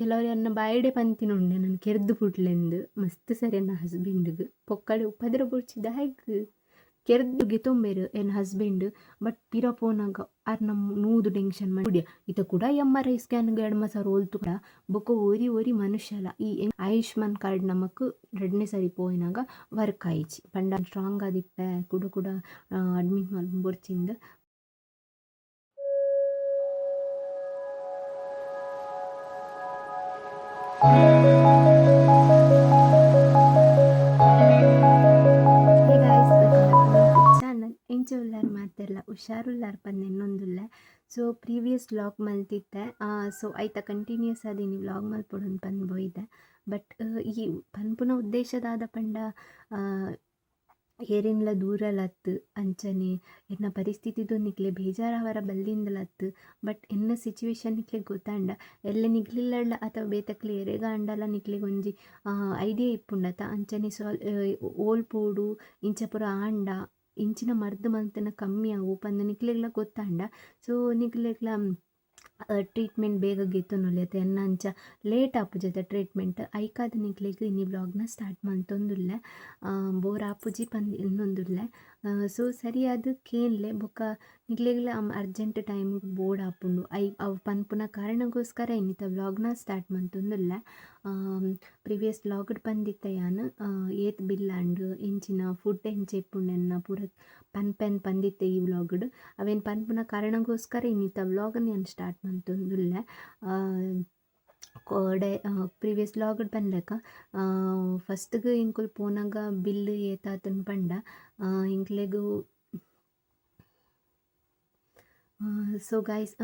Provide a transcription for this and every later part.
ಕೆಲವರು ಎನ್ನ ಬಾಯಿಡೆ ಪಂತಿನ ಉಂಡೆ ನಾನು ಕೆರ್ದು ಪುಡ್ಲೆಂದು ಮಸ್ತ್ ಸರಿ ಎನ್ನ ಹಸ್ಬೆಂಡ್ಗ್ ಪೊಕ್ಕಡೆ ಉಪದ್ರ ಬೊರ್ಚಿ ದಾಯೆಗ್ ಕೆರ್ದು ಗೆತೊಂಬೆರ್ ಎನ್ನ ಹಸ್ಬೆಂಡ್. ಬಟ್ ಪಿರ ಪೋನಗ ಅರ್ನ ನೂದು ಟೆನ್ಷನ್ ಮಡಿಯ ಇತ್ತ ಕೂಡ ಎಮ್ ಆರ್ I scan ಎಡ್ಮ ಸಾರ ಓಲ್ತು ಕೂಡ ಬೊಕ್ಕ ಒರಿ ಒರಿ ಮನುಷ್ಯಲ ಈ ಆಯುಷ್ಮಾನ್ ಕಾರ್ಡ್ ನಮಕ್ ರಡ್ಡನೇ ಸರಿ ಪೋಯಿನಾಗ ವರ್ಕ್ ಆಯಿಜಿ ಪಂಡ ಸ್ಟ್ರಾಂಗ್ ಆದಿಪ್ಪೆ ಕುಡ ಕುಡ ಅಡ್ಮಿಟ್ ಮಲ್ಪುನ ಬೊರ್ಚಿಂದ್. Hey guys, welcome back to my YouTube channel. ಎಂಚ ಉಲ್ಲಾರ್ ಮಾತೆರ್ಲ ಹುಷಾರುಲ್ಲಾರ್ ಪಂದ್ ಎನ್ನೊಂದುಲ್ಲೆ. ಸೊ ಪ್ರೀವಿಯಸ್ ವ್ಲಾಗ್ ಮಲ್ತಿತ್ತೆ. ಸೊ ಐತ ಕಂಟಿನ್ಯೂಸ್ ಆದ್ ಇನಿ ವ್ಲಾಗ್ ಮಲ್ಪೊಡು ಪಂದ್ ಪೋಯಿದೆ. ಬಟ್ ಈ ಪನ್ಪುನ ಉದ್ದೇಶ ದಾದ ಪಂಡ ಏರೆನ್ಲ ದೂರಲತ್ತ್ ಅಂಚನೆ ಎನ್ನ ಪರಿಸ್ಥಿತಿದ ನಿಕ್ಲೆ ಬೇಜಾರಾವರ ಬಲ್ಲಿಂದಲತ್ತ್. ಬಟ್ ಎನ್ನ ಸಿಚುವೇಶನ್ ನಿಕ್ಲೆಗ್ ಗೊತ್ತಾಂಡ ಎಲ್ಲೆ ನಿಕ್ಲಿಲ್ಲಡ ಅಥವಾ ಬೇತಕ್ಲೆ ಎರೆಗಾಂಡಲ ನಿಕ್ಲೆಗ್ ಒಂಜಿ ಐಡಿಯಾ ಇಪ್ಪುಂಡತ. ಅಂಚನೆ ಸಾಲ್ ಓಲ್ ಪೋಡು ಇಂಚ ಪೂರ ಆಂಡ ಇಂಚಿನ ಮರ್ದ್ ಮಲ್ತ್ಂಡ ಕಮ್ಮಿ ಆವು ಪಂದ್ ನಿಕ್ಲೆಗ್ಲ ಗೊತ್ತಾಂಡ ಸೊ ನಿಕ್ಲೆಗ್ಲ ಟ್ರೀಟ್ಮೆಂಟ್ ಬೇಗ ಗೆತೊನೊಲಿ ಅತ ಎನ್ನ ಅಂಚ ಲೇಟ್ ಆಪುಜತ ಟ್ರೀಟ್ಮೆಂಟ್. ಐಕಾದ್ ನಿಕ್ಲೆಗ್ ಇನಿ ವ್ಲಾಗ್ನ ಸ್ಟಾರ್ಟ್ ಮಲ್ತೊಂದುಲ್ಲೆ. ಬೋರ್ ಆಪುಜಿ ಪಂದ್ ಎನ್ನೊಂದುಲ್ಲೆ. ಸೊ ಸರಿಯಾದ್ ಕೇನ್ಲೆ ಬೊಕ್ಕ ನಿಕ್ಲೆಗ್ಲ ಅರ್ಜೆಂಟ್ ಟೈಮ್ಗ್ ಬೋಡಾಪುಂಡು ಐ ಅವು ಪನ್ಪುನ ಕಾರಣಗೋಸ್ಕರ ಇನ್ನಿತ ವ್ಲಾಗ್ನ ಸ್ಟಾರ್ಟ್ ಮಲ್ತೊಂದುಲ್ಲೆ. ಪ್ರಿವಿಯಸ್ ವ್ಲಾಗ್ಡ್ ಪಂದಿತ್ತೆ ಯಾನ್ ಏತ್ ಬಿಲ್ ಆಂಡ್ ಎಂಚಿನ ಫುಡ್ ಎಂಚ ಇಪ್ಪುಂಡು ಎನ್ನ ಪೂರ ಪನ್ಪೆನ್ ಪಂದಿತ್ತೆ ಈ ವ್ಲಾಗ್ಡ್. ಅವೆನ್ ಪನ್ಪುನ ಕಾರಣಗೋಸ್ಕರ ಇನ್ನಿತ ವ್ಲಾಗ್ನ್ ಯಾನ್ ಸ್ಟಾರ್ಟ್ ಮಲ್ತೊಂದುಲ್ಲೆ. ಕೋಡೆ ಪ್ರಿವಿಯಸ್ ವ್ಲಾಗ್ಡ್ ಪನ್ಲೆಕ ಫಸ್ಟ್ಗ್ ಎಂಕುಲು ಪೋನಗ ಬಿಲ್ ಏತಾತುಂಡು ಪಂಡ ಎಂಕ್ಲೆಗ್. ಸೊ ಗೈಸ್,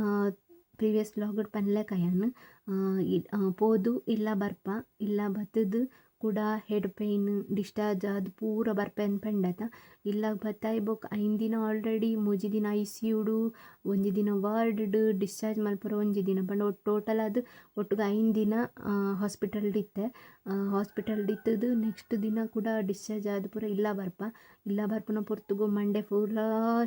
ಪ್ರಿವಿಯಸ್ ವ್ಲಾಗ್ಡ್ ಪನ್ಲೆಕ ಯಾನ್ ಪೋದು ಇಲ್ಲ ಬರ್ಪ ಇಲ್ಲ ಬತ್ತುದು ಕುಡ ಹೆಡ್ ಪೈನ್ ಡಿಸ್ಚಾರ್ಜ್ ಆದ್ ಪೂರ ಬರ್ಪೆಂದ್ ಪಂಡತ. ಇಲ್ಲಗ್ ಬತ್ತಾಯಿ ಬೊಕ್ಕ 5 ದಿನ ಆಲ್ರೆಡಿ 3 ದಿನ I C you ಡು 1 ದಿನ ವಾರ್ಡ್ ಡ್ ಡಿಸ್ಚಾರ್ಜ್ ಮಲ್ಪುರ 1 ದಿನ ಪಂಡ ಒಟ್ಟು ಟೋಟಲ್ ಆದ್ ಒಟ್ಟುಗು 5 ದಿನ ಹಾಸ್ಪಿಟಲ್ ಇತ್ತೆ. ಹಾಸ್ಪಿಟಲ್ ಇತ್ತದು ನೆಕ್ಸ್ಟ್ ದಿನ ಕೂಡ ಡಿಸ್ಚಾರ್ಜ್ ಆದ್ ಪೂರ ಇಲ್ಲ ಬರ್ಪ. ಇಲ್ಲ ಬರ್ಪುನ ಪೊರ್ತುಗು ಮಂಡೆ ಪೂರ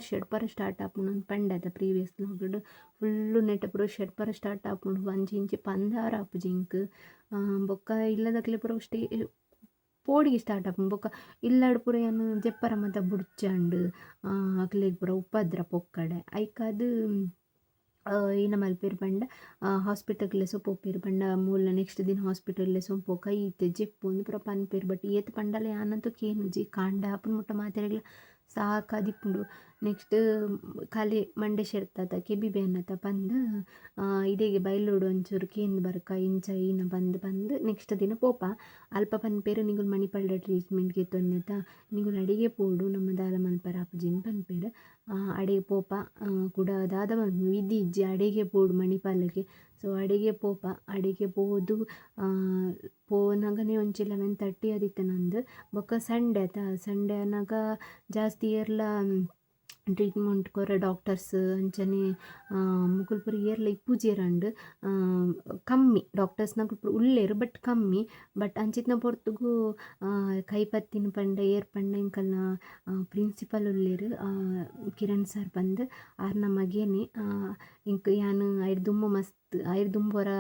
ಶೆಡ್ಪರ ಸ್ಟಾರ್ಟ್ ಆಪುಂಡು ಪಂಡತ ಪ್ರೀವಿಯಸ್ ವ್ಲಾಗ್ಡ್. ಫುಲ್ಲು ನೆಟ್ಟ ಪೂರ ಶೆಡ್ಪರ ಸ್ಟಾರ್ಟ್ ಆಪುಂಡು ಅಂಚಿ ಇಂಚಿ ಪಂದಾರ ಆಪುಜಿ ಎಂಕ್. ಬೊಕ್ಕ ಇಲ್ಲದಕ್ಲೆ ಪೂರ ಸ್ಟೇ ಪೋಡಿಗೆ ಸ್ಟಾರ್ಟ್ ಆಪುಂಡು. ಬೊಕ್ಕ ಇಲ್ಲಡ್ ಪೂರ ಯಾನ್ ಜೆಪ್ಪರ ಮಾತ ಬುಡ್ಚಂಡ್ ಅಕ್ಲೆಗ್ ಪೂರ ಉಪದ್ರ ಪೊಕ್ಕಡೆ ಐಕಾದ್ ಏನ ಮಲ್ಪೆರ್ ಪಂಡ ಹಾಸ್ಪಿಟಲ್ ಲೆಸೊ ಪೋಪೆರ್ ಪಂಡ ಮೂಲ ನೆಕ್ಸ್ಟ್ ದಿನ ಹಾಸ್ಪಿಟಲ್ ಲೆಸೊ ಪೋಕ ಇತ್ತೆ ಜೆಪ್ಪು ಪೂರ ಪನ್ಪೆರ್. ಬಟ್ ಏತ್ ಪಂಡಲ ಯಾನಂತೂ ಕೇನುಜಿ ಕಾಂಡ ಆಪುನ ಮುಟ್ಟ ಮಾತೆರೆಗ್ಲ ಸಾಕಾದಿಪ್ಪುಂಡು. ನೆಕ್ಸ್ಟ್ ಖಾಲಿ ಮಂಡೆ ಶೆಡ್ತತ ಕೆಬಿ ಬೇನತ ಪಂದ್ ಇಡೆಗೆ ಬೈಲೋಡು ಒಂಚೂರು ಕೇಂದ್ ಬರ್ಕ ಇಂಚ ಈನ ಪಂದ್ ಪಂದ್ ನೆಕ್ಸ್ಟ್ ದಿನ ಪೋಪ. ಅಲ್ಪ ಪನ್ಪೆರ್ ನಿಗುಲು ಮಣಿಪಾಲ್ದ ಟ್ರೀಟ್ಮೆಂಟ್ ಗೆತೊನ್ನೆತ ನಿಗುಲು ಅಡಿಗೆ ಪೋಡು ನಮ್ಮ ದಾಲ ಮಲ್ಪರ ಆಪುಜಿಂದ್ ಪನ್ಪೆರ್. ಅಡೆಗೆ ಪೋಪ ಕುಡ ದಾದ ಮಲ್ಪುನು ವಿಧಿ ಇಜ್ಜಿ ಅಡೆಗೆ ಪೋಡು ಮಣಿಪಾಲಗೆ. ಸೊ ಅಡೆಗೆ ಪೋಪ ಅಡೆಗೆ ಪೋದು ಪೋನಗನೆ ಒಂಜಿ 11:30 ಆದಿತ್ತೆ ನಂದು. ಬೊಕ್ಕ ಸಂಡೆ ಅತ ಸಂಡೆ ಆನಗ ಜಾಸ್ತಿ ಏರ್ಲ ಟ್ರೀಟ್ಮೆಂಟ್ ಕೊರ ಡಾಕ್ಟರ್ಸ್ ಅಂಚನೆ ಮೊಕುಲು ಪೂರ ಏರ್ಲ ಇಪ್ಪುಜೆರಂಡ್ ಕಮ್ಮಿ ಡಾಕ್ಟರ್ಸ್ನಕುಲು ಪೂರ ಉಲ್ಲೆರ್ ಬಟ್ ಕಮ್ಮಿ. ಬಟ್ ಅಂಚಿತ್ತಿನ ಪೊರ್ತುಗು ಕೈ ಪತ್ತಿನ ಪಂಡ ಏರ್ ಪಂಡ ಎಂಕಲ್ನ ಪ್ರಿನ್ಸಿಪಲ್ ಉಲ್ಲೆರ್ ಕಿರಣ್ ಸರ್ ಪಂದ್ ಆರ್ನ ಮಗೆನೆ. ಎಂಕ್ ಯಾನ್ ಐರ್ದ್ ದುಂಬು ಮಸ್ತ್ ಐರ್ದ್ ದುಂಬು ಒರ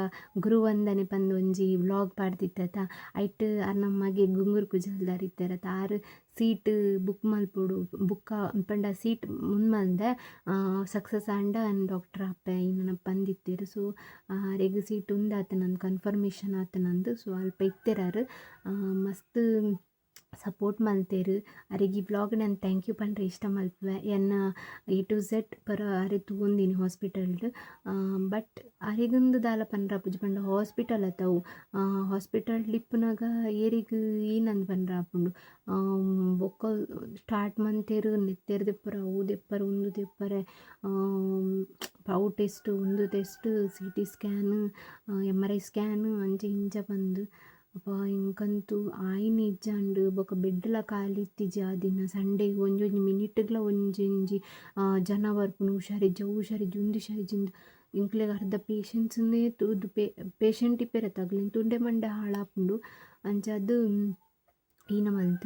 ಗುರುವಂದನೆ ಪಂದ್ ಒಂಜಿ ವ್ಲಾಗ್ ಪಾಡ್ದಿತ್ತತ ಐಟ್ ಆರ್ನ ಮಗೆ ಗುಂಗುರು ಕುಜಲ್ದಾರ್ ಇತ್ತೆರತ. ಆರ್ ಸೀಟ್ ಬುಕ್ ಮಲ್ಪೊಡು ಬುಕ್ಕ ಪಂಡ ಸೀಟ್ ಉಂದು ಮಲ್ದೆ ಸಕ್ಸಸ್ ಆಂಡ ಯಾನ್ ಡಾಕ್ಟರ್ ಆಪೆ ನನ ಪಂದಿತ್ತೆರ್. ಸೊ ಅರೆಗ್ ಸೀಟ್ ಉಂದಾತನಂದ್ ಕನ್ಫರ್ಮೇಷನ್ ಆತನಂದ್. ಸೊ ಅಲ್ಪ ಇತ್ತೆರ್ ಆರ್ ಮಸ್ತ್ ಸಪೋರ್ಟ್ ಮಲ್ತೆರ್. ಅರೆಗ್ ಈ ವ್ಲಾಗ್ ಯಾನ್ thank you ಪಂಡ್ರೆ ಇಷ್ಟ ಮಲ್ಪುವೆ. ಎನ್ನ ಎ ಟು ಝೆಡ್ ಪೂರ ಅರೆ ತೂವೊಂದಿನಿ ಹಾಸ್ಪಿಟಲ್ಡ್. ಬಟ್ ಅರೆಗುಂದು ದಾಲ ಪಂಡ್ರೆ ಆಪುಜಿ ಪಂಡ ಹಾಸ್ಪಿಟಲ್ ಅತ ಅವು ಹಾಸ್ಪಿಟಲ್ಡ್ ಇಪ್ಪುನಗ ಏರೆಗ್ ಈನಂದ್ ಪಂಡ್ರೆ ಆಪುಂಡು. ಬೊಕ್ಕ ಸ್ಟಾರ್ಟ್ ಮಂತೆರ್ ನೆತ್ತೆರ್ ದೆಪ್ಪರೆ ಅವು ದೆಪ್ಪರೆ ಉಂದು ದೆಪ್ಪರೆ ಅವು ಟೆಸ್ಟ್ ಉಂದು test C T scan M R I scan ಅಂಚ ಇಂಚ ಪಂದ್. ಅಬ್ಬಾ ಎಂಕಂತೂ ಆಯಿನ ಇಜ್ಜಾಂಡ್. ಬೊಕ ಬೆಡ್ಲ ಖಾಲಿ ಇತ್ತಿಜಿ ಆ ದಿನ ಸಂಡೇ ಒಂಜೊಂಜಿ ಮಿನಿಟ್ಗ್ಲ ಒಂಜೊಂಜಿ ಜನ ಬರ್ಪುನು ಹುಷಾರಿಜ್ಜ ಅವು ಹುಷಾರಿಜ್ಜ ಉಂದು ಹುಷಾರಿಜ್ಜ ಇಂದ್ ಎಂಕ್ಲೆಗ್ ಅರ್ಧ ಪೇಷೆಂಟ್ಸ್ನೇ ತೂದು ಪೇಷೆಂಟ್ ಇಪ್ಪೆರತ್ತ ಅಕ್ಲೆನ್ ತೂಂಡೆ ಮಂಡೆ ಹಾಳಾಪುಂಡು. ಅಂಚಾದ್ ಈನ ಮಲ್ತ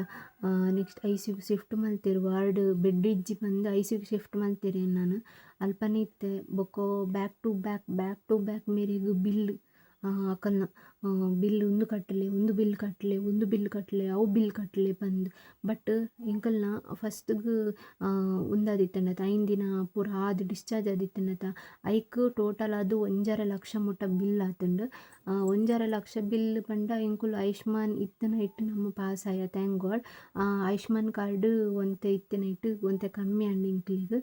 next I C you shift ಮಲ್ತೆರ್ ವಾರ್ಡ್ ಬೆಡ್ ಇಜ್ಜಿ ಪಂದ್ I C you shift ಮಲ್ತೆರ್ ಎನ್ನನ್. ಅಲ್ಪನೆ ಇತ್ತೆ. ಬೊಕ back to back back to back ಮೇರೆಗ್ bill ಅಕಲ್ನ ಬಿಲ್ ಉಂದು ಕಟ್ಟಲೆ, ಉಂದು ಬಿಲ್ ಕಟ್ಟಲೆ, ಉಂದು ಬಿಲ್ ಕಟ್ಟಲೆ, ಅವು ಬಿಲ್ ಕಟ್ಟಲೆ ಪಂದ್. ಬಟ್ ಎಂಕಲ್ನ ಫಸ್ಟ್ಗ್ ಉಂದಾದಿತ್ತುಂಡತ 5 ದಿನ ಪೂರ ಆದ್ ಡಿಸ್ಚಾರ್ಜ್ ಆದಿತ್ತುಂಡತ, ಐಕ್ ಟೋಟಲ್ ಆದ್ 1.5 ಲಕ್ಷ ಮುಟ್ಟ ಬಿಲ್ ಆತುಂಡು. 1.5 ಲಕ್ಷ ಬಿಲ್ ಪಂಡ ಎಂಕುಲು ಆಯುಷ್ಮಾನ್ ಇತ್ತಿನೈಟ್ ನಮ್ಮ ಪಾಸ್ ಆಯ, thank god. Ayushman card ಒಂತೆ ಇತ್ತಿನೈಟ್ ಒಂತೆ ಕಮ್ಮಿ ಆಂಡ್ ಎಂಕ್ಲೆಗ್.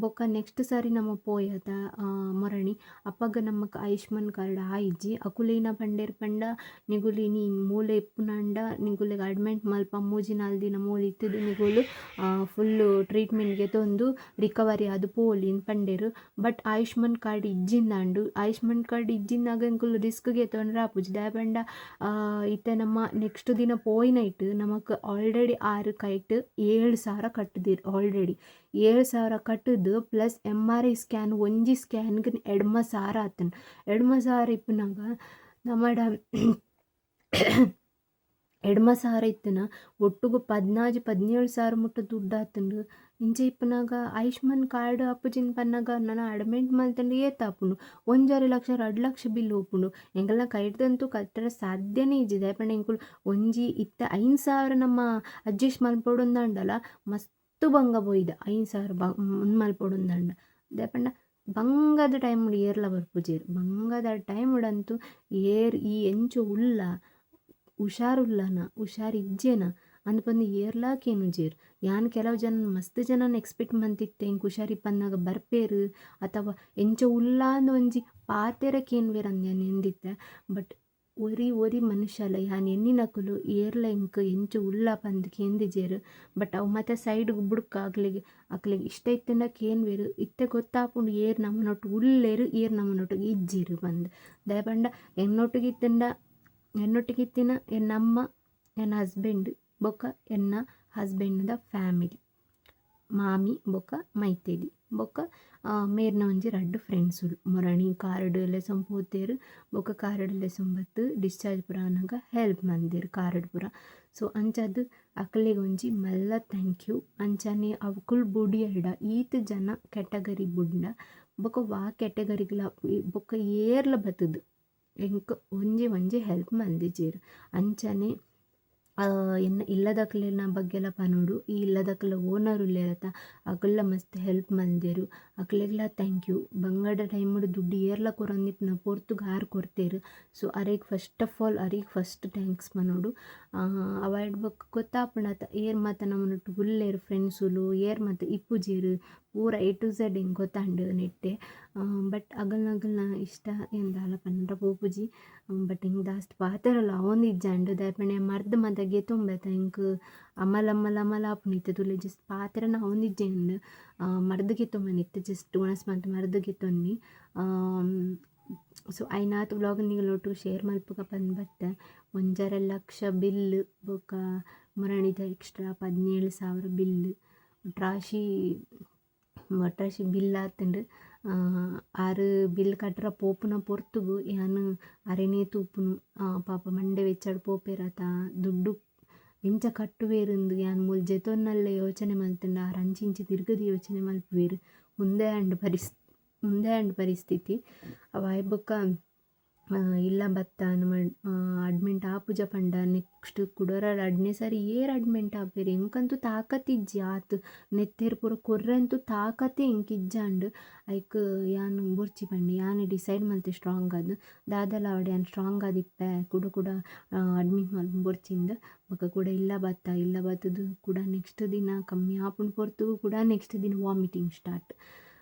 ಬೊಕ್ಕ ನೆಕ್ಸ್ಟ್ ಸಾರಿ ನಮ ಪೋಯತ ಮೊರಣಿ ಅಪಗ ನಮಕ್ ಆಯುಷ್ಮಾನ್ ಕಾರ್ಡ್ ಆಯಿಜಿ. ಅಕುಲು ಪಂಡೆರ್ ಪಂಡ ನಿಗುಲು ಇನಿ ಮೂಲೆ ಇಪ್ಪುನಾಂಡ ನಿಗುಲೆಗ್ ಅಡ್ಮಿಟ್ ಮಲ್ಪ 3-4 ದಿನ ಮೂಲು ಇತ್ತುದು ನಿಗುಲು ಫುಲ್ಲು ಟ್ರೀಟ್ಮೆಂಟ್ ಗೆತೊಂದು ರಿಕವರಿ ಆದ್ ಪೋಲಿ ಪಂಡೆರ್. ಬಟ್ ಆಯುಷ್ಮಾನ್ ಕಾರ್ಡ್ ಇಜ್ಜಿಂದಾಂಡು, ಆಯುಷ್ಮಾನ್ ಕಾರ್ಡ್ ಇಜ್ಜಿಂದಾಗ ಎಂಕುಲು ರಿಸ್ಕ್ ಗೆತೊಂಡ್ರೆ ಆಪುಜಿ. ದಾಯೆ ಪಂಡ ಇತ್ತೆ ನಮ್ಮ ನೆಕ್ಸ್ಟ್ ದಿನ ಪೋಯಿನೈಟ್ ನಮಕ್ ಆಲ್ರೆಡಿ ಆರು ಕೈಟ್ 7,000 ಕಟ್ಟುದೆರ್. ಆಲ್ರೆಡಿ 7,000 ಕಟ್ಟುದು ಪ್ಲಸ್ MRI scan ಒಂಜಿ ಸ್ಕ್ಯಾನ್ಗ್ 2,000 ಆತುಂಡು. 2,000 ಇಪ್ಪುನಗ ನಮಡ 2,000 ಇತ್ತುನ ಒಟ್ಟುಗು 14-17,000 ಮುಟ್ಟ ದುಡ್ಡು ಆತುಂಡು. ಇಂಚ ಇಪ್ಪುನಗ ಆಯುಷ್ಮಾನ್ ಕಾರ್ಡ್ ಆಪುಜಿಂದ್ ಪನ್ನಗ ನನ ಅಡ್ಮಿಟ್ ಮಲ್ತುಂಡ ಏತ್ ಆಪುಂಡು, 1.5 ಲಕ್ಷ 2 ಲಕ್ಷ ಬಿಲ್ ಪೋಪುಂಡು. ಎಂಕಲ್ನ ಕೈಟ್ದಂತೂ ಕಟ್ಟರೆ ಸಾಧ್ಯನೇ ಇಜ್ಜಿ. ದಾಯೆ ಪಂಡ ಎಂಕುಲು ಒಂಜಿ ಇತ್ತೆ 5,000 ನಮ್ಮ ಅಡ್ಜಸ್ಟ್ ಮಲ್ಪೊಡುಂದಾಂಡಲ ಮಸ್ತ್ ಬಂಗ ಪೋಯಿದ 5,000 ಉಂದು ಮಲ್ಪೊಡುಂದಾಂಡ. ದಾಯೆ ಪಂಡ ಬಂಗದ ಟೈಮುಡು ಏರ್ಲ ಬರ್ಪುಜೆರ್, ಬಂಗದ ಟೈಮುಡಂತೂ ಏರ್ ಈ ಎಂಚ ಉಲ್ಲ ಹುಷಾರುಲ್ಲನ ಹುಷಾರಿಜ್ಜೆನ ಅಂದ್ ಪಂದ್ ಏರ್ಲಾ ಕೇನುಜೆರ್. ಯಾನ್ ಕೆಲವು ಜನ ಮಸ್ತ್ ಜನನ್ ಎಕ್ಸ್ಪೆಕ್ಟ್ ಮಂತಿತ್ತೆ ಎಂಕ್ ಹುಷಾರಿಪ್ಪನ್ನಗ ಬರ್ಪೇರು ಅಥವಾ ಎಂಚ ಉಲ್ಲಾಂದ್ ಒಂಜಿ ಪಾತೆರ ಕೇನ್ವೆರ್ ಅಂದ್ ಯಾನ್ ಎನ್ನಿದಿತ್ತೆ. ಬಟ್ ಒರಿ ಒರಿ ಮನುಷ್ಯಲ ಯಾನ್ ಎನ್ನಿನಕುಲು ಏರ್ಲ ಎಂಕ್ ಎಂಚ ಉಲ್ಲ ಪಂದ್ ಕೇಂದಿಜೆರ್. ಬಟ್ ಅವು ಮಾತ ಸೈಡ್ಗ್ ಬುಡ್ಕ ಅಕ್ಲೆಗ್ ಅಕ್ಲೆಗ್ ಇಷ್ಟ ಇತ್ತುಂಡ ಕೇನ್ವೆರ್. ಇತ್ತೆ ಗೊತ್ತಾಪುಂಡು ಏರ್ ನಮನೊಟ್ಟುಗು ಉಲ್ಲೆರ್ ಏರ್ ನಮನೊಟ್ಟುಗು ಇಜ್ಜೆರ್ ಪಂದ್. ದಾಯೆ ಪಂಡ ಎನ್ನೊಟ್ಟುಗು ಇತ್ತುಂಡ ಎನ್ನೊಟ್ಟಿಗೆ ಇತ್ತಿನ ಎನ್ನಮ್ಮ, ಎನ್ನ ಹಸ್ಬೆಂಡ್ ಬೊಕ್ಕ ಎನ್ನ ಹಸ್ಬೆಂಡ್ದ ಫ್ಯಾಮಿಲಿ, ಮಾಮಿ ಬೊಕ್ಕ ಮೈತೆದಿ ಬೊಕ್ಕ ಮೇರ್ನ ಒಂಜಿ ರಡ್ಡ್ ಫ್ರೆಂಡ್ಸುಲು ಮೊರಣಿ ಕಾರ್ಡ್ ಲೆಸೊಂದು ಪೋತೆರ್. ಬೊಕ್ಕ ಕಾರ್ಡ್ ಲೆಸೊಂದು ಬತ್ತ್ ಡಿಸ್ಚಾರ್ಜ್ ಪೂರ ಆನಗ ಹೆಲ್ಪ್ ಮಲ್ದೆರ್ ಕಾರ್ಡ್ ಪೂರ. ಸೊ ಅಂಚಾದ್ ಅಕ್ಲೆಗ್ ಒಂಜಿ ಮಲ್ಲ thank you. ಅಂಚನೆ ಅಕುಲು ಬುಡಿಯೆರ್ಡ ಈತ್ ಜನ ಕೆಟಗರಿ ಬುಡ್ಂಡ ಬೊಕ್ಕ ವಾ ಕೆಟಗರಿಗ್ಲ ಬೊಕ್ಕ ಏರ್ಲ ಬತ್ತುದು ಎಂಕ್ ಒಂಜಿ ಒಂಜಿ ಹೆಲ್ಪ್ ಮಲ್ದಿಜೆರ್. ಅಂಚನೆ ಎನ್ನ ಇಲ್ಲದಕ್ಲೆನ ಬಗ್ಗೆಲ ಪನೊಡು, ಈ ಇಲ್ಲದಕ್ಲ ಓನರ್ ಉಲ್ಲೆರತ ಅಕುಲ್ಲ ಮಸ್ತ್ ಹೆಲ್ಪ್ ಮಲ್ದೆರ್, ಅಕ್ಲೆಗ್ಲ thank you. ಬಂಗಡ ಟೈಮುಡು ದುಡ್ಡು ಏರ್ಲ ಕೊರಂದಿಪ್ಪುನ ಪೊರ್ತುಗು ಆರ್ ಕೊರ್ತೆರ್. ಸೊ ಅರೆಗ್ ಫಸ್ಟ್ ಆಫ್ ಆಲ್ ಅರೆಗ್ ಫಸ್ಟ್ thanks ಪನೊಡು. ಅವಾಯ್ಡ್ ಬೊಕ್ಕ ಗೊತ್ತಾಪುಂಡತ ಏರ್ ಮಾತ ನಮನೊಟ್ಟುಗು ಉಲ್ಲೆರ್ ಫ್ರೆಂಡ್ಸುಲು, ಏರ್ ಮಾತ ಇಪ್ಪುಜೆರ್ ಪೂರ ಎ ಟು ಝೆಡ್ ಎಂಕ್ ಗೊತ್ತಾಂಡ್ ನೆಟ್ಟೆ. ಬಟ್ ಅಗಲ್ನ ಇಷ್ಟ ಏನ್ ದಾಲ ಪಂಡ ಪೋಪುಜಿ. ಬಟ್ ಎಂಕ್ ದಾಸ್ತಿ ಪಾತೆರಲ ಆವೊಂದಿಜ್ಜಾಂಡ್. ದಾಯೆ ಪಂಡ ಮರ್ದ್ ಮಾತ ಗೆತೊಂಬೆತ ಎಂಕ್ ಅಮಲ್ ಅಮಲ್ ಅಮಲ್ ಆಪುಂಡು ಇತ್ತೆ ತೂಲೆ ಜಸ್ಟ್ ಪಾತೆರನ ಆವೊಂದಿಜ್ಜಂಡ್. ಮರ್ದ್ ಗೆತೊಂಬೆನೆ ಇತ್ತೆ ಜಸ್ಟ್ ಒಣಸ್ ಮಾತ ಮರ್ದ್ ಗೆತೊನ್ನಿ. ಸೊ ಐನಾತ್ ವ್ಲಾಗ್ ನಿಗಲೊಟ್ಟುಗು ಶೇರ್ ಮಲ್ಪುಗ ಪಂದ್ ಬತ್ತೆ. 1.5 ಲಕ್ಷ ಬಿಲ್ ಬೊಕ್ಕ ಮೊರಣಿದ ಎಕ್ಸ್ಟ್ರಾ 17,000 ಬಿಲ್ ಒಟ್ರಾಶಿ ಒಟ್ರಾಶಿ ಬಿಲ್ ಆತುಂಡು. ಆರು ಬಿಲ್ ಕಟ್ಟರ ಪೋಪುನ ಪೊರ್ತುಗು ಯಾನ್ ಅರೆನೇ ತೂಪುನು ಪಾಪ ಮಂಡೆ ಬೆಚ್ಚಡ್ ಪೋಪೆರತ ದುಡ್ಡು ಎಂಚ ಕಟ್ಟುವೆರಿಂದ್ ಯಾನ್ ಮೂಲು ಜೆತೊನ್ನಲ್ಲೆ ಯೋಚನೆ ಮಲ್ತುಂಡ ಆರ್ ಅಂಚಿ ಇಂಚಿ ತಿರ್ಗದ್ ಯೋಚನೆ ಮಲ್ಪುವೆರ್. ಉಂದೇ ಆಂಡ್ ಉಂದೇ ಆಂಡ್ ಪರಿಸ್ಥಿತಿ. ಅವು ಆಯಿ ಬೊಕ್ಕ ಇಲ್ಲ ಬತ್ತ ನಮ ಅಡ್ಮಿಂಟ್ ಆಪುಜ ಪಂಡ ನೆಕ್ಸ್ಟ್ ಕುಡೊರ ರಡ್ಡನೇ ಸಾರಿ ಏರ್ ಅಡ್ಮಿಂಟ್ ಆಪೆರ್ ಎಂಕಂತೂ ತಾಕತ್ ಇಜ್ಜಿ ಆತ್ ನೆತ್ತೆರ್ ಪೂರ ಕೊರ್ರಂತೂ ತಾಕತ್ತೆ ಎಂಕ್ ಇಜ್ಜಾಂಡ್. ಐಕ್ ಯಾನ್ ಬೊರ್ಚಿ ಪಂಡೆ ಯಾನ್ ಡಿಸೈಡ್ ಮಲ್ತೆ ಸ್ಟ್ರಾಂಗ್ ಆದ್ ದಾದಲ ಆವಡ್ ಯಾನ್ ಸ್ಟ್ರಾಂಗ್ ಆದಿಪ್ಪೆ ಕುಡ ಕುಡ ಅಡ್ಮಿಟ್ ಮಲ್ಪುನು ಬೊರ್ಚಿಂದ್. ಬೊಕ್ಕ ಕುಡ ಇಲ್ಲ ಬತ್ತ ಇಲ್ಲ ಬತ್ತುದು ಕುಡ ನೆಕ್ಸ್ಟ್ ದಿನ ಕಮ್ಮಿ ಆಪುಂಡು ಪೊರ್ತುಗು ಕುಡ ನೆಕ್ಸ್ಟ್ ದಿನ ವಾಮಿಟಿಂಗ್ ಸ್ಟಾರ್ಟ್.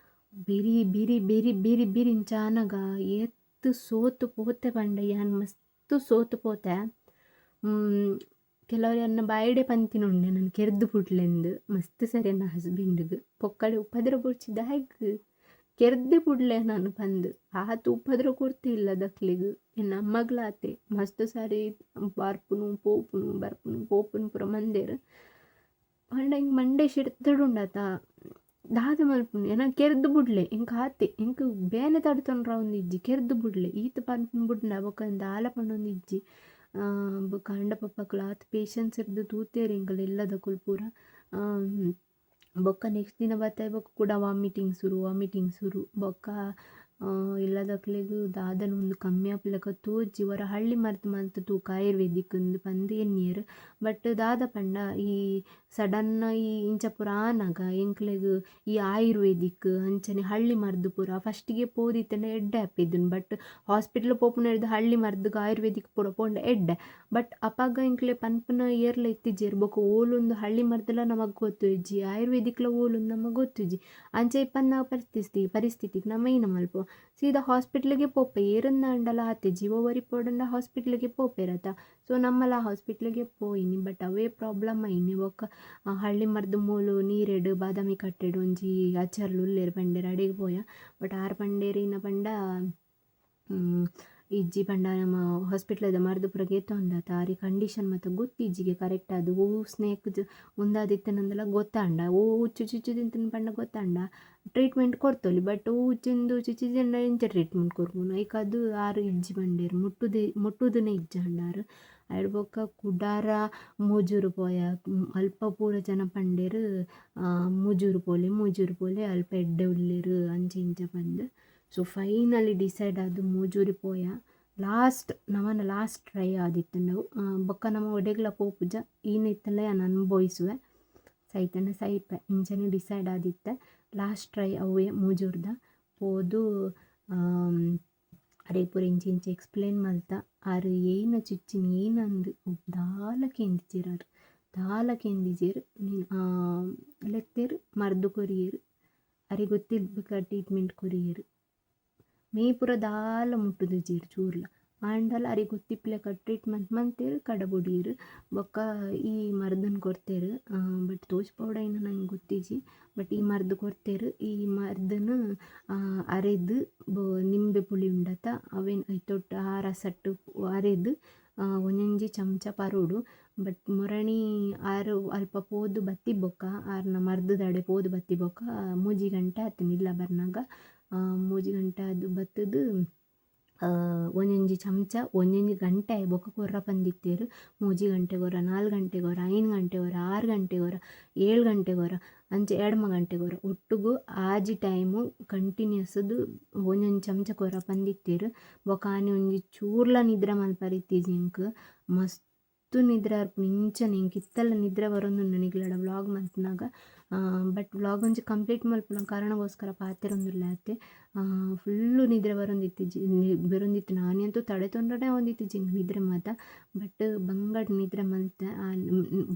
ಬಿರಿ ಬಿರಿ ಬಿರಿ ಬಿರಿ ಬಿರಿ ಇಂಚ ಆನಗ ಏತ್ ಸೋತು ಪೋತೆ ಪಂಡ ಯಾನ್ ಮಸ್ತ್ ಸೋತು ಪೋತೆ. ಕೆಲವರು ಎನ್ನ ಬಾಯಿಡೆ ಪಂತಿನ ಉಂಡೆ ನನ್ ಕೆರ್ದು ಬುಡ್ಲೆಂದ್ ಮಸ್ತ್ ಸರಿ ಎನ್ನ ಹಸ್ಬೆಂಡ್ಗ್ ಪೊಕ್ಕಡೆ ಉಪದ್ರ ಬೊರ್ಚಿ ದಾಯೆಗ್ ಕೆರ್ದೆ ಬುಡ್ಲೆ ನಾನು ಪಂದ್ ಆತ್ ಉಪದ್ರ ಕೊರ್ತೆ ಇಲ್ಲದಕ್ಲೆಗ್ ಎನ್ನ ಅಮ್ಮಗ್ಲ ಆತೆ ಮಸ್ತ್ ಸಾರಿ ಬರ್ಪುನು ಪೋಪುನು ಬರ್ಪುನು ಪೋಪುನು ಪೂರ ಮಂದೆರ್. ಪಂಡ ಎಂಕ್ ಮಂಡೆ ಶಿರ್ತುಡುಂಡತ ದಾದ ಮಲ್ಪುನು ಎನನ್ ಕೆರ್ದು ಬುಡ್ಲೆ ಎಂಕ್ ಆತೆ ಎಂಕ್ ಬೇನೆ ತಡೆತೊನ್ರ ಇಜ್ಜಿ ಕೆರ್ದು ಬುಡ್ಲೆ ಈತ್ ಪನ್ಪುನು ಬುಡ್ಂಡ ಬೊಕ್ಕ ದಾಲ ಪನೊಂದಿಜ್ಜಿ. ಬೊಕ್ಕ ಅಂಡ ಪಪ್ಪಕುಲು ಆತ್ ಪೇಷನ್ಸ್ ಇರ್ದ್ ತೂತೆರ್ ಎಂಕುಲು ಇಲ್ಲದಕುಲು ಪೂರ. ಬೊಕ್ಕ ನೆಕ್ಸ್ಟ್ ದಿನ ಬತ್ತೆ ಬೊಕ್ಕ ಕುಡ ವಾಮಿಟಿಂಗ್ ಸುರು ವಾಮಿಟಿಂಗ್ ಸುರು. ಬೊಕ್ಕ ಇಲ್ಲದಕ್ಲೆಗ್ ದಾದನ ಉಂದು ಕಮ್ಮಿ ಆಪುಲೆಕ ತೋಜಿ ಒರ ಹಳ್ಳಿ ಮರ್ದ್ ಮಲ್ತ್ ತೂಕ ಆಯುರ್ವೇದಿಕ್ ಇಂದ್ ಪಂದ್ ಎನ್ನಿಯೆರ್. ಬಟ್ ದಾದ ಪಂಡ ಈ ಸಡನ್ ಈ ಇಂಚ ಪೂರ ಆನಗ ಎಂಕ್ಲೆಗ್ ಈ ಆಯುರ್ವೇದಿಕ್ ಅಂಚನೆ ಹಳ್ಳಿ ಮರ್ದ್ ಪೂರ ಫಸ್ಟ್ಗೆ ಪೋದಿತ್ತ್ಂಡ ಎಡ್ಡೆ ಆಪಿದ್ಂಡ್. ಬಟ್ ಹಾಸ್ಪಿಟ್ಲ್ ಪೋಪುನೆರ್ದ್ ಹಳ್ಳಿ ಮರ್ದ್ಗ್ ಆಯುರ್ವೇದಿಕ್ ಪೂರ ಪೋಂಡ ಎಡ್ಡೆ. ಬಟ್ ಅಪಗ ಎಂಕ್ಲೆ ಪನ್ಪುನ ಏರ್ಲ ಇತ್ತಿಜೆರ್. ಬೊಕ ಓಲುಂದು ಹಳ್ಳಿ ಮರ್ದ್ಲ ನಮಕ್ ಗೊತ್ತುಜ್ಜಿ, ಆಯುರ್ವೇದಿಕ್ಲ ಓಲುಂದು ನಮಕ್ ಗೊತ್ತುಜ್ಜಿ. ಅಂಚ ಇಪ್ಪುನ ಪರಿಸ್ಥಿತಿಗ್ ನಮ ಏನ ಮಲ್ಪುವ, ಸೀದಾ ಹಾಸ್ಪಿಟ್ಲ್ಗೆ ಪೋಪ. ಏರಂದಾಂಡಲ ಆತೆ ಜೀವ ಒರಿಪೊಡಂಡ ಹಾಸ್ಪಿಟ್ಲ್ಗೆ ಪೋಪೆರತ. ಸೊ ನಮ್ಮಲ ಹಾಸ್ಪಿಟ್ಲ್ಗೆ ಪೋಯಿನಿ. ಬಟ್ ಅವೇ ಪ್ರಾಬ್ಲಮ್ ಆಯಿನಿ. ಬೊಕ ಹಳ್ಳಿ ಮರ್ದ್ ಮೂಲು ನೀರೆಡ್ ಬಾದಾಮಿ ಕಟ್ಟೆಡ್ ಒಂಜಿ ಅಚರ್ಲು ಉಲ್ಲೆರ್ ಪಂಡೆರ್ ಅಡೆಗ್ ಪೋಯ. ಬಟ್ ಆರ್ ಪಂಡೆರ್ ಇನ್ನ ಪಂಡ ಇಜ್ಜಿ ಪಂಡ ನಮ್ಮ ಹಾಸ್ಪಿಟ್ಲದ ಮರ್ದ್ ಪೂರ ಗೆತೊಂದಾತ ಆರಿ ಕಂಡೀಷನ್ ಮಾತ ಗೊತ್ತಿಜ್ಜಿಗೆ ಕರೆಕ್ಟ್ ಆದ್ ಒವು ಸ್ನೇಕ್ ಉಂದಾದಿತ್ತನಂದಲ ಗೊತ್ತಾಂಡ ಒವು ಉಚ್ಚು ಚುಚ್ಚುದಿಂತನ ಪಂಡ ಗೊತ್ತಾಂಡ ಟ್ರೀಟ್ಮೆಂಟ್ ಕೊರ್ತೊಲಿ. ಬಟ್ ಒವು ಉಚ್ಚುಂದು ಚುಚ್ಚಿದಿಂಡ ಎಂಚ ಟ್ರೀಟ್ಮೆಂಟ್ ಕೊರ್ಪುನು ಐಕಾದ್ ಆರ್ ಇಜ್ಜಿ ಪಂಡೆರ್ ಮುಟ್ಟುದೆ ಮುಟ್ಟುದನೇ ಇಜ್ಜಾಂಡ ಆರ್. ಐಡ್ ಬೊಕ್ಕ ಕುಡಾರ ಮೂಜೂರು ಪೋಯ. ಅಲ್ಪ ಪೂರ ಜನ ಪಂಡೆರ್ ಮೂಜೂರು ಪೋಲೆ ಮೂಜೂರು ಪೋಲೆ ಅಲ್ಪ ಎಡ್ಡೆ ಉಲ್ಲೆರ್ ಅಂಚ ಇಂಚ ಪಂದ್. ಸೊ ಫೈನಲಿ ಡಿಸೈಡ್ ಆದ್ ಮೂಜೂರು ಪೋಯ. ಲಾಸ್ಟ್ ನಮನ ಲಾಸ್ಟ್ ಟ್ರೈ ಆದಿತ್ತುಂಡವು. ಬೊಕ್ಕ ನಮ ಒಡೆಗ್ಲ ಪೋಪುಜ ಈನ ಇತ್ತಂಡ ಯಾನ್ ಅನುಭವಿಸುವೆ ಸೈತಂಡ ಸೈಪೆ ಇಂಚನೆ ಡಿಸೈಡ್ ಆದಿತ್ತೆ. ಲಾಸ್ಟ್ ಟ್ರೈ ಅವ್ವೇ ಮೂಜೂರ್ದ ಪೋದು ಅರೆಗ್ ಪೂರ ಇಂಚ ಇಂಚ ಎಕ್ಸ್ಪ್ಲೇನ್ ಮಲ್ತ. ಆರ್ ಏನ ಚುಚ್ಚಿನಿ ಏನಂದ್ ದಾಲ ಕೇಂದಿಜೆರ್ ಆರ್ ದಾಲ ಕೇಂದಿಜೆರ್. ಲೆತ್ತೆರ್ ಮರ್ದ್ ಕೊರಿಯೆರ್ ಅರೆಗ್ ಗೊತ್ತಿಪ್ಪಕ ಟ್ರೀಟ್ಮೆಂಟ್ ಕೊರಿಯೆರ್. ಮೇ ಪೂರ ದಾಲ ಮುಟ್ಟುದಿಜೆರ್ ಚೂರ್ಲ ಆಂಡಲ ಅರೆಗ್ ಗೊತ್ತಿಪ್ಪುಲೆಕ ಟ್ರೀಟ್ಮೆಂಟ್ ಮಂತೆರ್ ಕಡಪುಡಿಯೆರ್. ಬೊಕ್ಕ ಈ ಮರ್ದನ್ ಕೊರ್ತೆರ್. ಬಟ್ ತೋಜ್ಪಾವೊಡಾಯಿನ ನಂಗೆ ಗೊತ್ತಿಜ್ಜಿ. ಬಟ್ ಈ ಮರ್ದ್ ಕೊರ್ತೆರ್. ಈ ಮರ್ದನ್ ಅರೆದ್ ನಿಂಬೆ ಪುಳಿ ಉಂಡತ ಅವೆನ್ ಐತೊಟ್ಟು ಆ ರಸಟ್ ಅರೆದ್ ಒಂಜೊಂಜಿ ಚಮಚ ಪರೊಡು. ಬಟ್ ಮೊರಣಿ ಆರ್ ಅಲ್ಪ ಪೋದು ಬತ್ತಿ ಬೊಕ್ಕ ಆರ್ನ ಮರ್ದದಡೆ ಪೋದು ಬತ್ತಿ ಬೊಕ್ಕ 3 ಗಂಟೆ ಆತ್ಂಡ್ ಇಲ್ಲ ಬರ್ನಗ. 3 ಗಂಟೆ ಆದ್ ಬತ್ತುದು ಒಂಜೊಂಜಿ ಚಮಚ ಒಂಜೊಂಜಿ ಗಂಟೆ ಆಯಿ ಬೊಕ್ಕ ಕೊರ್ರ ಪಂದಿತ್ತೆರ್. 3 ಗಂಟೆಗೊರ, 4 ಗಂಟೆಗೊರ, 5 ಗಂಟೆಗೊರ, 6 ಗಂಟೆಗೊರ, 7 ಗಂಟೆಗೊರ, ಅಂಚೆ 2 ಗಂಟೆಗೊರ ಒಟ್ಟುಗು 6 ಟೈಮು ಕಂಟಿನ್ಯೂಸ್ದು ಒಂಜೊಂಜಿ ಚಮಚ ಕೊರ್ರ ಪಂದಿತ್ತೆರ್. ಬೊಕ ಆನಿ ಒಂಜಿ ಚೂರ್ಲ ನಿದ್ರೆ ಮಲ್ಪರೆ ಇತ್ತಿಜಿ ಎಂಕ್. ಮಸ್ತ್ ನಿದ್ರೆ ಬರ್ಪುಂಡು ಇಂಚನೆ ಎಂಕ್ ಇತ್ತಲ ನಿದ್ರೆ ಬರೊಂದುಂಡು ನಿಕ್ಲೆಡ ವ್ಲಾಗ್ ಮಲ್ಪುನಗ. ಬಟ್ ವ್ಲಾಗ್ ಒಂಜಿ ಕಂಪ್ಲೀಟ್ ಮಲ್ಪುನ ಕಾರಣಗೋಸ್ಕರ ಪಾತೆರೊಂದುಲ್ಲೆ ಆತೆ. ಫುಲ್ಲು ನಿದ್ರೆ ಬರೊಂದಿತ್ತಿಜಿ ಬರೊಂದಿತ್ತು. ಆನಿ ಅಂತೂ ತಡೆ ತೊಂಡನೆ ಆವೊಂದಿತ್ತಿಜಿ ಎಂಕ್ ನಿದ್ರೆ ಮಾತ. ಬಟ್ ಬಂಗಡ್ ನಿದ್ರೆ ಮಲ್ತೆ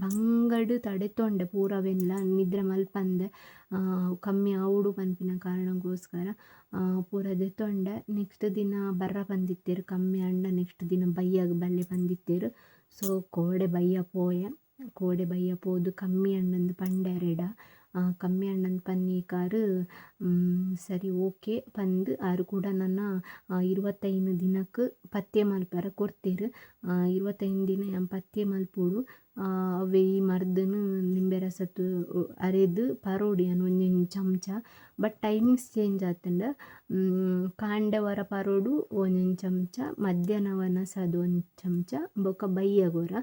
ಬಂಗಡ್ ತಡೆತೊಂಡೆ ಪೂರ ಅವೆನ್ಲ ನಿದ್ರೆ ಮಲ್ಪಂದೆ ಕಮ್ಮಿ ಆವೊಡು ಪನ್ಪಿನ ಕಾರಣಗೋಸ್ಕರ ಪೂರ ದೆತೊಂಡೆ. ನೆಕ್ಸ್ಟ್ ದಿನ ಬರ್ರ ಪಂದಿತ್ತೆರ್ ಕಮ್ಮಿ ಆಂಡ ನೆಕ್ಸ್ಟ್ ದಿನ ಬಯ್ಯಗ್ ಬಲ್ಲೆ ಪಂದಿತ್ತೆರ್. ಸೊ ಕೋಡೆ ಬಯ್ಯ ಪೋಯೆ. ಕೋಡೆ ಬಯ್ಯ ಪೋದು ಕಮ್ಮಿ ಆಂಡಂದ್ ಪಂಡೆರೆಡ ಕಮ್ಮಿ ಆಂಡಂದ್ ಪನ್ನೀಕಾರ್ ಸರಿ ಓಕೆ ಪಂದ್ ಆರ್ ಕೂಡ ನನ 25 ದಿನಕ್ ಪಥ್ಯ ಮಲ್ಪರೆ ಕೊರ್ತೆರ್. 25 ದಿನ ಯಾನ್ ಪಥ್ಯ ಮಲ್ಪೊಡು. ಅವ್ವೆ ಈ ಮರ್ದನ್ ನಿಂಬೆ ರಸತ್ ಅರೆದ್ ಪರೋಡು ಯಾನ್ ಒಂಜೊಂಜಿ ಚಮಚ. ಬಟ್ ಟೈಮಿಂಗ್ಸ್ ಚೇಂಜ್ ಆತ್ಂಡ್. ಕಾಂಡೆ ಒರ ಪರೋಡು ಒಂಜೊಂಜಿ ಚಮಚ, ಮಧ್ಯಾಹ್ನ ವನಸಾದ್ ಒಂಜಿ ಚಮಚ, ಬೊಕ ಬಯ್ಯಗ್ ಒರ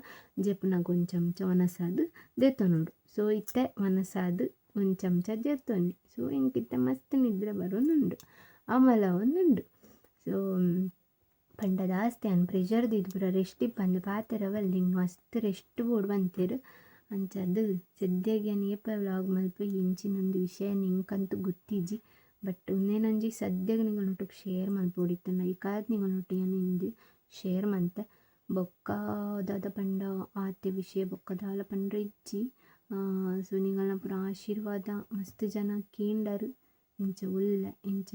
ಜೆಪ್ಪುನಗ ಒಂಜಿ ಚಮಚ ವನಸಾದ್ ದೆತೊನೊಡು. ಸೊ ಇತ್ತೆ ವನಸಾದ್ ಒಂಜಿ ಚಮಚ ಜೆತ್ತೊನ್ನಿ. ಸೊ ಎಂಕ್ ಇತ್ತೆ ಮಸ್ತ್ ನಿದ್ರೆ ಬರೊಂದುಂಡು ಅಮಲ ಆವೊಂದುಂಡು. ಸೊ ಪಂಡ ದಾಸ್ತಿ ಯಾನ್ ಪ್ರೆಷರ್ ದೀದ್ ಪೂರ ರೆಸ್ಟ್ ಇಪ್ಪಂದ್ ಪಾತೆರ ಬಲ್ಲಿ ಮಸ್ತ್ ರೆಸ್ಟ್ ಬೋಡು ಪಂತೆರ್. ಅಂಚಾದ್ ಸದ್ಯಗ್ ಯಾನ್ ಏಪ ವ್ಲಾಗ್ ಮಲ್ಪೆ ಎಂಚಿನಂದ್ ವಿಷಯ ಎಂಕಂತೂ ಗೊತ್ತಿಜ್ಜಿ. ಬಟ್ ಉಂದೆನೊಂಜಿ ಸದ್ಯಗ್ ನಿಕಲ್ನೊಟ್ಟುಗು ಶೇರ್ ಮಲ್ಪೊಡಿತ್ತ್ಂಡ ಐಕಾದ್ ನಿಕಲ್ನೊಟ್ಟುಗು ಯಾನ್ ಇಂದು ಶೇರ್ ಮಲ್ತೆ. ಬೊಕ್ಕ ದಾದ ಪಂಡ ಆತೆ ವಿಷಯ ಬೊಕ್ಕ ದಾಲ ಪಂಡ್ರೆ ಇಜ್ಜಿ. ಸೊ ನಿಕಲ್ನ ಪೂರ ಆಶೀರ್ವಾದ ಮಸ್ತ್ ಜನ ಕೇಂಡರ್ ಇಂಚ ಉಲ್ಲೆ ಇಂಚ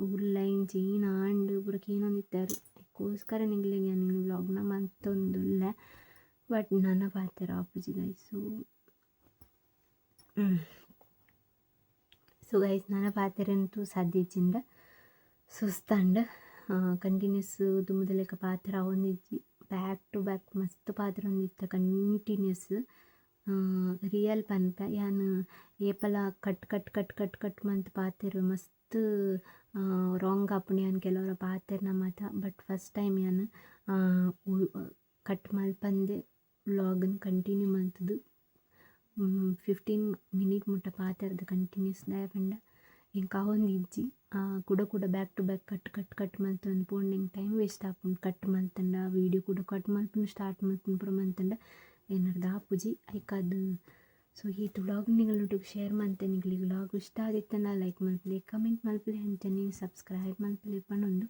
ಉಲ್ಲೆ ಇಂಚ ಏನ್ ಆಂಡ್ ಪೂರ ಕೇನೊಂದಿತ್ತೆರ್. ಐಕೋಸ್ಕರ ನಿಕ್ಲೆಗ್ ಯಾನ್ ಇನಿ ವ್ಲಾಗ್ನ ಮಂತೊಂದುಲ್ಲೆ. ಬಟ್ ನನ ಪಾತೆರ ಆಪುಜಿ ಗೈಸ್. ಸೊ ಸೊ ಗೈಸ್ ನನ ಪಾತೆರಂತೂ ಸಾಧ್ಯ ಇಜ್ಜಿಂಡ ಸುಸ್ತಾಂಡ್. ಕಂಟಿನ್ಯೂಸ್ ದುಂಬುದ ಲೆಕ್ಕ ಪಾತೆರ ಆವೊಂದಿಜ್ಜಿ. ಬ್ಯಾಕ್ ಟು ಬ್ಯಾಕ್ ಮಸ್ತ್ ಪಾತೆರೊಂದಿತ್ತೆ ಕಂಟಿನ್ಯೂಸ್. ರಿಯಲ್ ಪನ್ಪೆ ಯಾನ್ ಏಪಲ cut cut cut cut cut ಮಂತ್ ಪಾತೆರುವೆ ಮಸ್ತ್ ರಾಂಗ್ ಆಪುಂಡು ಯಾನ್ ಕೆಲವೊರ ಪಾತೆರ್ನ ಮಾತ. ಬಟ್ ಫಸ್ಟ್ ಟೈಮ್ ಯಾನ್ ಕಟ್ ಮಲ್ಪಂದೆ ವ್ಲಾಗ್ನ್ ಕಂಟಿನ್ಯೂ ಮಲ್ತ್‌ದ್ 15 ಮಿನಿಟ್ ಮುಟ್ಟ ಪಾತೆರ್ದ್ ಕಂಟಿನ್ಯೂಸ್ ದಾಯೆ ಪಂಡ ಎಂಕ್ ಆವೊಂದಿಜ್ಜಿ. ಕುಡ ಕುಡ back to back cut cut cut ಮಲ್ತೊಂದು ಪೋಂಡ ಎಂಕ್ ಟೈಮ್ ವೇಸ್ಟ್ ಆಪುಂಡು. ಕಟ್ ಮಲ್ತಂಡ ವೀಡಿಯೋ ಕುಡ ಕಟ್ ಮಲ್ಪುನು ಸ್ಟಾರ್ಟ್ ಮಲ್ಪುನು ಪೂರ ಮಲ್ತಂಡ ಎನ್ನರ್ದ್ ಆಪುಜಿ ಐಕಾದ್. ಸೊ ಈತ್ ವ್ಲಾಗ್ ನಿಗಲ್ನೊಟ್ಟುಗು ಶೇರ್ ಮಂತೆ. ನಿಕ್ಲೆಗ್ ವ್ಲಾಗ್ ಇಷ್ಟ ಆದಿತ್ತಂಡ ಲೈಕ್ ಮಲ್ಪುಲೆ, ಕಮೆಂಟ್ ಮಲ್ಪುಲೆ, ಅಂಚನೆ ಸಬ್ಸ್ಕ್ರೈಬ್ ಮಲ್ಪುಲೆ ಪನೊಂದು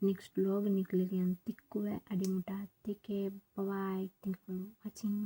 ನೆಕ್ಸ್ಟ್ ವ್ಲಾಗ್ ನಿಕ್ಲೆಗ್ ಯಾನ್ ತಿಕ್ಕುವೆ. ಅಡೆ ಮುಟ take care, bye, thank for watching.